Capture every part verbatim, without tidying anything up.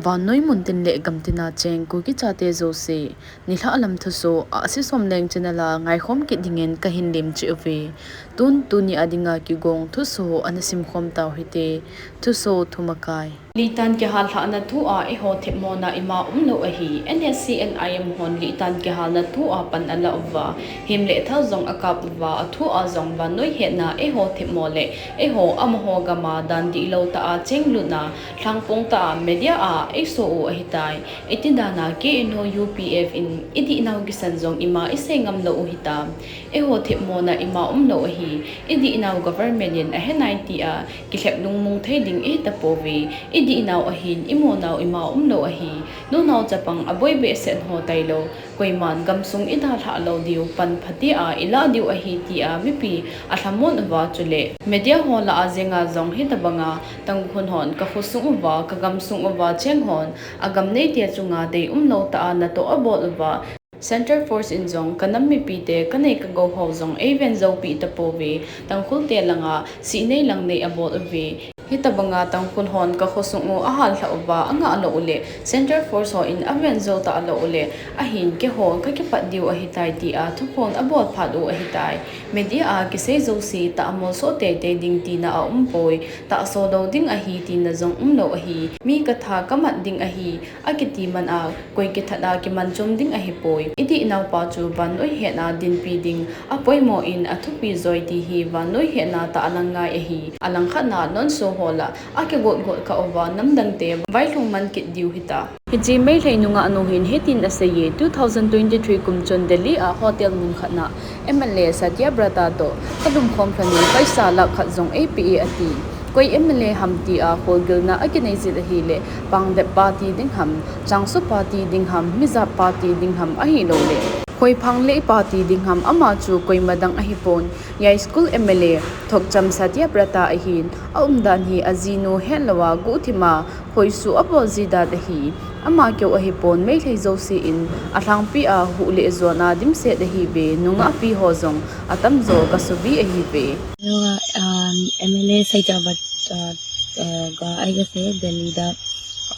Vannoi muntin le gamtina cheng Kuki chate jouse, nilhah lam thuso, Ahsi Somleng channel a ngaikhom kit dingin kahin lemcheh uve. Tun tuni a dinga kigong thuso ana simkhom tau hite. Thuso thumakai. Litan kihallhahna thua eiho themmona ima umlou ahi. N S C N I M hon Litan kihallhahna thua pan ala uva, himle thal jong akap uva, athua jong vannoi hetna eiho themmo le eiho amaho gama dan dihlou tah a chenglutna, lhangpong tah a media a eiso u ahitai. Iti dana K N O U P F in idihnau kisan jong ima isei ngamlou u hitam. Eiho themmona ima umlou ahi. Idihnau government in ahenai tia kilhep lungmong thei ding ihitapouve. Idihnau ahin imunau ima umlou ahi. Nunau chapang aboi behseh ho tailou, koiman gamsung idalhah lou diu pan phatea ilah diu ahi tia mipi alhamon uva chule media ho lah a jenga jong hitabanga Tangkhul hon kakhosung uva, kagamsung uva cheng hon agam neite chunga deium lou tah a natoh abol uva, Central Force in jong kanam mipite kanei kagou ho jong eiven joupeh tapouve. Tangkhul te langa sihnei langnei abol uve. Hitabanga Tangkhul hon kakhosung u ahallhah uva angah lou uleh, Central Force hon aven jou talou uleh, ahin keiho kakipat diu ahitai tia thuphon abol phat u ahitai. Media a kisei jouse tah amolso teitei ding tina aumpoi, tahso lou ding ahi tina jong umlou ahi. Mi katha kamat ding ahi akiti man a, koi kithat a kimanchom ding ahipoi. Idihnau pa chu vannoi hetna dinpi ding apoimo in athupi joi ti hi vannoi hetna tah alang ngai ahi. Alangkhatna nonso ho lah a kigotgot kah uva namdangte vailhung man kit diu hita. Hiche Meitei nungah nu hin hitin aseiye, two thousand twenty-three kum chun Delhi a hotel mun khatna M L A Satyabrata toh kalumkhom lhonin paisa lakh khat jong eipeh e ati. Koi M L A ham tia kholgilna akinei jeh ahileh, Pangdep party ding ham, Changsu party ding ham, Mijap party ding ham ahilouleh, Khoiphang lei party ding ham, ama chu koima dang ahipon. Yaskul M L A Thokcham Satyabrata ahin, aumdan hi ajinu hetlouva guhthima khoisuh abol ji dan ahi. Ama keu ahipon, Meitei jouse in alhangpi a huh le jon a dimset ahiuve, nungahpi ho jong atamjo kasubi ahiuve. Hello, um, M L A Satyabrata, uh, uh, ga aigase Delhi da,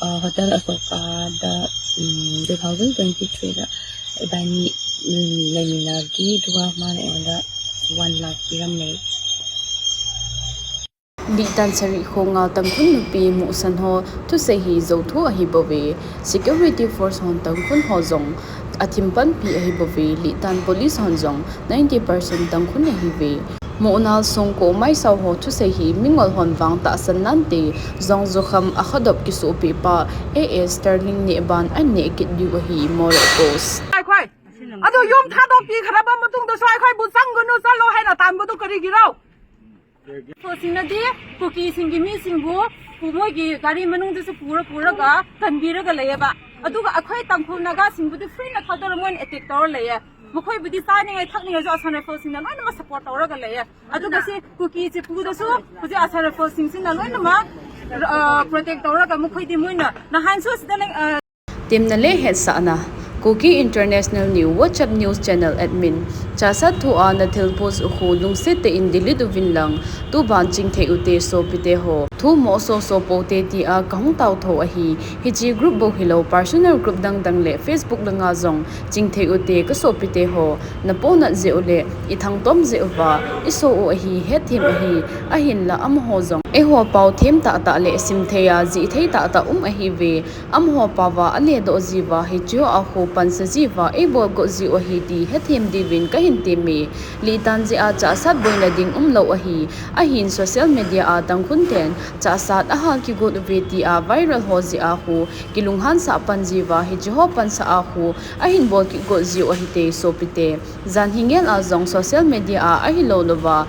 uh, Hotel Asoka da, um, two thousand twenty-three da ibani, um, leimina ki duga ma le da one lakh piram nei. Litan Saritkhonga Tangkhul nupi musan ho thusei hi jouthu ahibouve. Security force hon Tangkhul ho jong athim panpi ahibouve. Litan police hon jong ninety percent Tangkhul ahiuve. Muhnal songko maisao ho thusei hi mingol hon vang tahsan nante, jong jukham akhadop kisohpeh pa A S Sterling neh ban aneh kit diu ahi. Moreh Post. ꯑꯩꯈꯣꯏ ꯑꯗꯨ ꯌꯨꯝ ꯊꯥꯗꯣꯛꯄꯤꯈ꯭ꯔꯕ ꯃꯇꯨꯡꯗꯁꯨ ꯑꯩꯈꯣꯏꯕꯨ ꯆꯪꯒꯅꯨ, ꯆꯠꯂꯣ ꯍꯥꯏꯅ ꯇꯥꯟꯕꯗꯨ ꯀꯔꯤꯒꯤꯔꯣ? ꯁꯤꯡꯅꯗꯤ ꯀꯨꯀꯤꯁꯤꯡꯒꯤ ꯃꯤꯁꯤꯡꯕꯨ ꯄꯨ-, ꯃꯣꯏꯒꯤ ꯒꯥꯔꯤ ꯃꯅꯨꯡꯗꯁꯨ ꯄꯨꯔ ꯄꯨꯔꯒ ꯀꯟꯕꯤꯔꯒ ꯂꯩꯌꯦꯕ꯫ ꯑꯗꯨꯒ ꯑꯩꯈꯣꯏ ꯇꯥꯡꯈꯨꯜ ꯅꯥꯒꯥꯁꯤꯡꯕꯨꯗꯤ free ꯅ ꯊꯥꯗꯣꯔ ꯃꯣꯏꯅ attack ꯇꯧꯔ ꯂꯩꯌꯦ꯫ ꯃꯈꯣꯏꯕꯨꯗꯤ ꯆꯥꯅꯤꯡꯉꯥꯏ ꯊꯛꯅꯤꯡꯉꯥꯏꯁꯨ Assam Rifles ꯁꯤꯡꯅ ꯂꯣꯏꯅꯃꯛ support ꯇꯧꯔꯒ ꯂꯩꯌꯦ꯫ ꯑꯗꯨꯒ ꯁꯤ ꯀꯨꯀꯤ ꯆꯤꯄꯨꯗꯁꯨ ꯍꯧꯖꯤꯛ Assam Rifles ꯁꯤꯡꯁꯤꯅ ꯂꯣꯏꯅꯃꯛ, ꯑ, protect ꯇꯧꯔꯒ ꯃꯈꯣꯏꯗꯤ ꯃꯣꯏꯅ ꯅꯍꯥꯟꯁꯨ ꯁꯤꯗ ꯂꯩ, ꯑ, Temna le hetsahna. Kuki International News WhatsApp News Channel Admin. Chahsat thua nathil post u khu lungset tah in delete uvin lang, tuban chingthei ute sopite ho. Thu moso so pote tia kahung taotho ahi. Hiche group bou hilou personal group dang dang le Facebook langa jong chingthei ute kasopite ho. Naponat jeh u le ithangtom jeh uva iso u ahi, hetthem ahi. Ahinla amaho jong eiho pao them tahtah le simthei a jihthei tahtah um ahiuve. Amaho paova aledoh jiuva hicheho a khu pansa jiuva eibolgot jiu ahi ti hethem diuvin kahin temme. Litan jeh a Chahsat boina ding umlou ahi. Ahin social media a Tangkhul ten Chahsat ahal kigot uve tia viral ho jeh a khu kilunghansah pan jiuva hicheho pansah a khu ahin bol kigot jiu ahite sopite. Jan hi ngel a jong social media a ahilou louva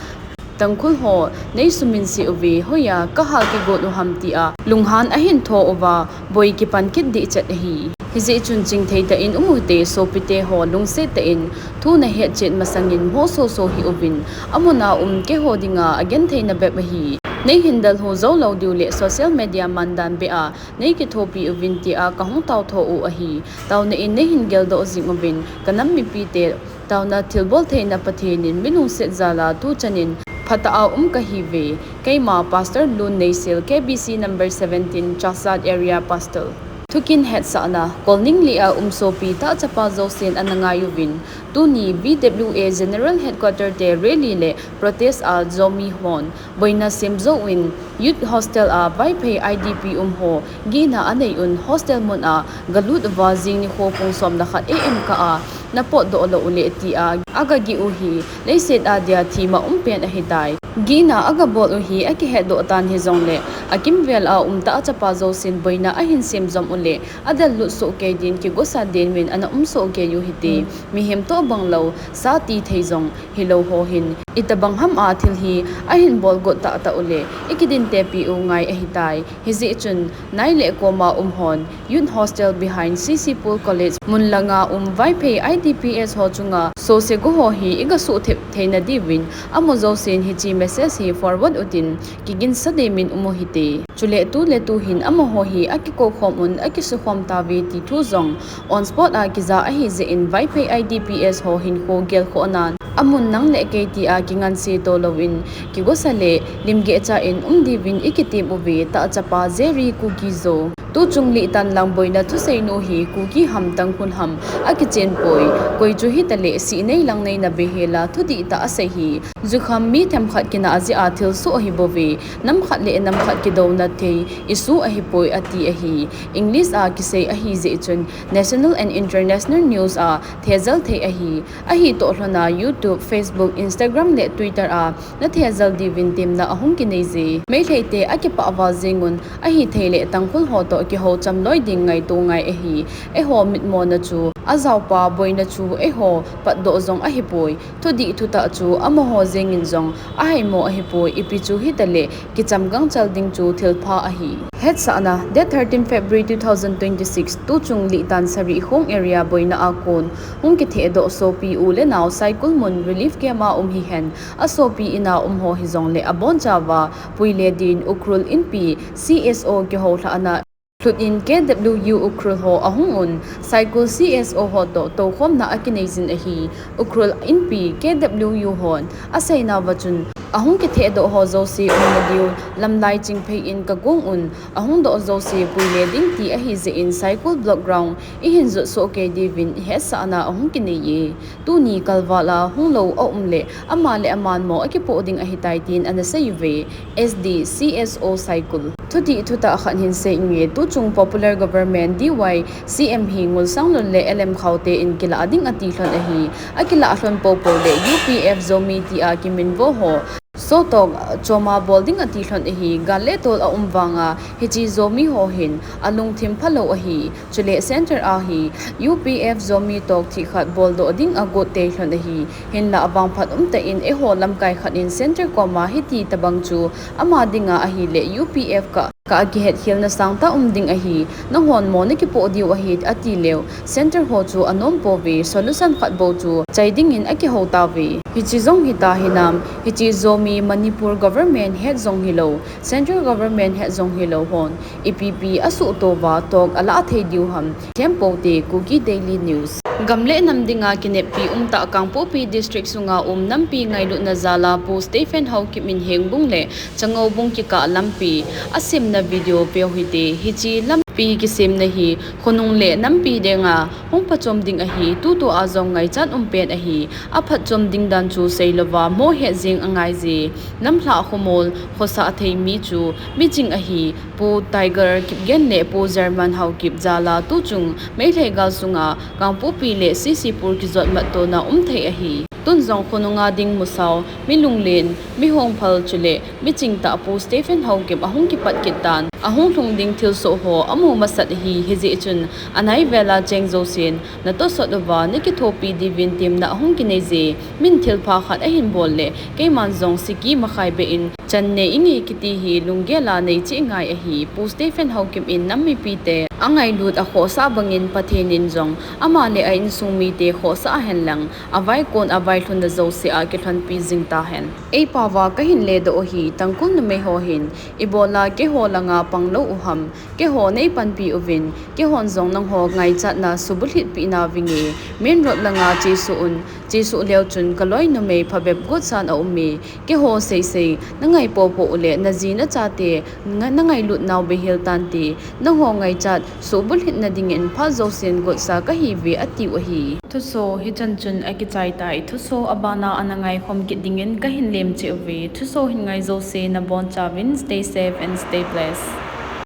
Tangkhul ho, nei suminse uve, hoiya kahal kigot u ham tia lunghan ahin tho uva, boi kipan kit dehchet ahi. Hijeh chun chingthei tah in um ute sopite ho, lungset tah in thu nahetchet masangin moso so hih uvin, amun a um keiho dinga agentheina bep ahi. Neihin dalhu joulou diu le social media mandan beh a nei kithopi uvin tia kahung taotho u ahi. Taona in neihin geldoh jing uvin, kanam mipite, taona thilbol theina Pathen in mi lungset jal a tuchan in phatah a um kahiuve. Keima Pastor Lun Neisel, K B C number seventeen, Chahsat Area Pastor. Thukin hetsahna, Kolningli a um sopi tah chapa jousen ana ngai uvin, tuni V W A General Headquarter te rally le protest a Zomi hon boina sem jou in, Youth Hostel a Vaiphei I D P um ho gihna anei un, hostel mun a galut uva jing nikho pung som le khat A M kah a napotdoh lou uleh tia agagih u hi leiset a dia themna um pen ahitai. Gihna agabol u hi akihetdoh tan hijongle, akimvel a um tah chapa jousen boina ahin sem jom uleh, adel lut soh kei din kigosa den uvin ana um soh kei u hite. Mihem toh banglou, sa ti thei jong hilou ho hin, itobang ham a thil hi ahin bol got tahtah uleh, ikidin tepi u ngai ahitai. Hijeh chun, nai le koma um hon, Youth Hostel behind C C Pool College mun langa um Vaiphei I D P S ho chunga sose go ho hi igasuh thep theina diuvin, amaho jousen hiche message hi forward utin, kiginsa demin um u hite. Chule tu le tu hin amaho hi akikou khom un, akisukhom tauve ti thu jong on spot a kija ahi jeh in, Vaiphei I D P S ho hinkho gelkhoh nan, amun nang le kei tia kinganse to louvin, kigosa le limgeh cha in um diuvin ikitem uve, tah chapa Jerry Kuki Zo. Tuchung lihtan lang boina thuseinu hi Kuki ham Tangkhul ham akichen poi, koi chu hitaleh sih nei lang nei na behela thudihtah asei hi. Jukham mi themkhat kinah jeh a thilsoh ahi bouve, nam khat le nam khat kidouna thei issue ahipoi ati ahi. English a kisei ahi jeh chun national and international news a thejal thei ahi. Ahi toh lhona YouTube, Facebook, Instagram le Twitter a nathejal diuvin temna ahung kinei je. Meitei te akipah val jeng un, ahithei le Tangkhul ho toh kihoucham loi ding ngaito ngai ahi. Eiho mitmona chu ajaopa boina chu eiho patdoh jong ahipoi. Thudih thutah chu amaho jeng in jong ahaimo ahipoi. Ipi chu hitaleh kicham gangchal ding chu thilpha ahi. Hetsahna, date thirteen February two thousand twenty-six, tuchung lihtan Sarikhong area boina a kon hung kithehdoh sopi u le nao Saikul mun relief camp a um hihen, asopi in a um ho hijongle abonchauva puile din Ukhrul Inpi C S O kihoulhahna lhut in K W U Ukhrul ho ahung un, Saikul C S O ho toh toukhomna akinei jin ahi. Ukhrul Inpi K W U hon aseinauva chun, ahung kithehdoh ho jouse umna diu lamlai chingphei in kagong un, ahung doh jouse puile ding ti ahi jeh in Saikul Block Ground ihin jot soh kei diuvin ihetsahna ahung kinei e. Tuni kalval a hunglou aum leh, ama le amanmo akipoh ding ahitai tin ana sei uve, S D C S O Saikul. Thudih thutah khat hin sei inge, tuchung popular government D Y C M hi Ngulsanglun le L M Khaute in kilah ding ati lhon ahi. Akilah lhon poupou le U P F Zomi tia kiminvo ho sotok choma bol ding ati lhon ahi. Gal le tol aum vanga hiche Zomi ho hin alungthim phalou ahi. Chule center a hi U P F Zomi tok thih khat boldoh ding agot tei lhon ahi. Hinlah vangphat umtah in eiho lamkai khat in center koma hiti tobang chu ama dinga ahileh U P F kah, kah a kihetkhelna sangtah um ding ahi. Nanghon mo nakipoh diu ahi ati leu, center ho chu anom pouve, solution khat bou chu chai dingin akihou tauve. Hiche jong hita hinam, hiche Zomi Manipur government het jong hilou, central government het jong hilou hon ipi pi asuhto uva tok alah thei diu ham, thempoute. Kuki Daily News. Gam le nam dinga kineppi umtah Kangpokpi District sunga um nampi ngailutna jal a Pu Stephen Haokip in Hengbung le Changoubung kikah lampi asemna video veu hite. Hiche lampi kisemna hi khonung le nampi dinga hung phachom ding ahi, tutua jong ngaichat um pen ahi. Aphatchom ding dan chu seilouva mohet jeng angaije. Namlhah khomol khosah thei mi chu miching ahi, Pu Tiger Kipgen le Pu German Haokip jal a tuchung Meitei gal sunga Kangpokpi le C C Pur kijot matona um thei ahi. Tun jong khonunga ding musao, mi lunglen, mi hongphal chule miching tah Pu Stephen Haokip ahung kipat kit tan, ahung lhung ding thilsoh ho amu masat ahi. Hijeh chun anaivel a cheng jousen natosot uva nakithopi diuvin temna ahung kineije. Min thilpha khat ahin bol le keiman jong siki makhai beh in chan nei inge kiti hi lunggel a neicheh ngai ahi. Pu Stephen Haokip in nam mipite angailut akhohsah bangin Pathen in jong ama le a insung mite khohsah ahen lang, avaikon availhunna jouse a kilhonpi jing tahen. Eipao va kahin ledoh u hi Tangkhul numei ho hin ibola keiho langa panglou u ham, keiho neipanpi uvin, keihon jong nangho ngaichatna subulhitpi nauvinge. Main road langa chesuh un, Chesuh leu chun kaloi numei phabep gotsan aume, keiho seisei nangai popo uleh naji nachate nangailut nau beihel tante, nangho ngaichat suhbulhitna dingin phat jousen gotsa kahiuve atiu ahi. Thuso hichan chun akichaitai. Thuso abana ana ngaikhom kit dingin kahin lemcheh uve. Thuso hin ngai jouse nabonchauvin stay safe and stay blessed.